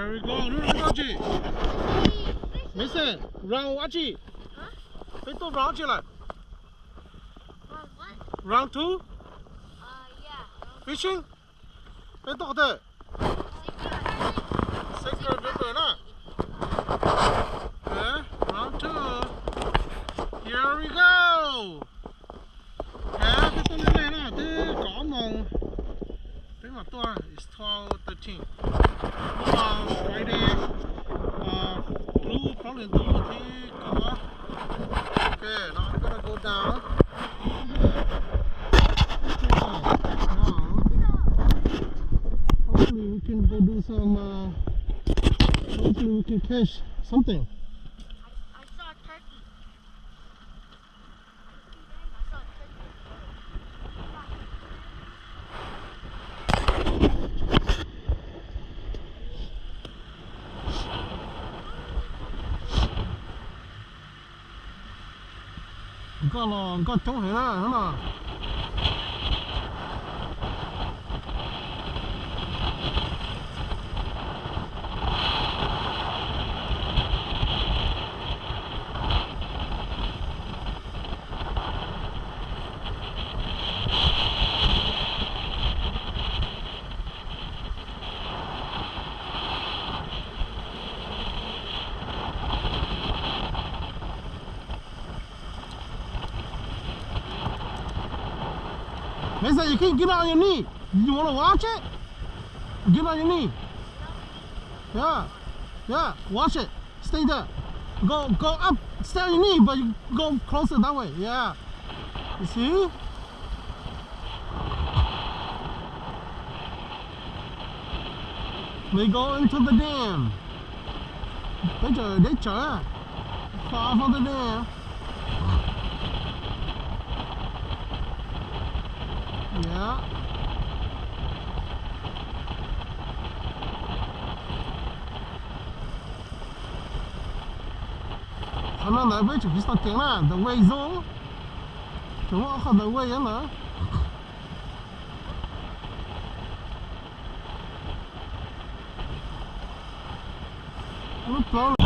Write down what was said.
Here we go. Hnub no peb tuaj dab tsi? Mason, round dab tsi? Peb tuaj round dab tsi lawm? Round two? Fishing? Peb tuaj qhov twg? Sacred River na. Round two. Here we go. Peb tuaj lej lej na, twb kaum ob moos peb mam tuaj. It's twelve thirteen. Hnub no Friday, lub plaub hlis ntuj thib kaum. Okay, now we're gonna go down. Hopefully we can go do some, uh, hopefully we can catch something. I, I saw a turkey. Nkoj los nkoj coob heev na no. Mason, you can get on your knee. You wanna watch it? Get on your knee. Yeah. Yeah. Watch it. Stay there. Go, go up. Stay on your knee, but you go closer that way. Yeah. You see? They go into the dam. They go, they go. Fall for the dam. Yeah. Qhov no ntawd peb tseem tsis tau ceev na, the wave zone. Tseem muaj ob qho the wave ntawd. Lub plaub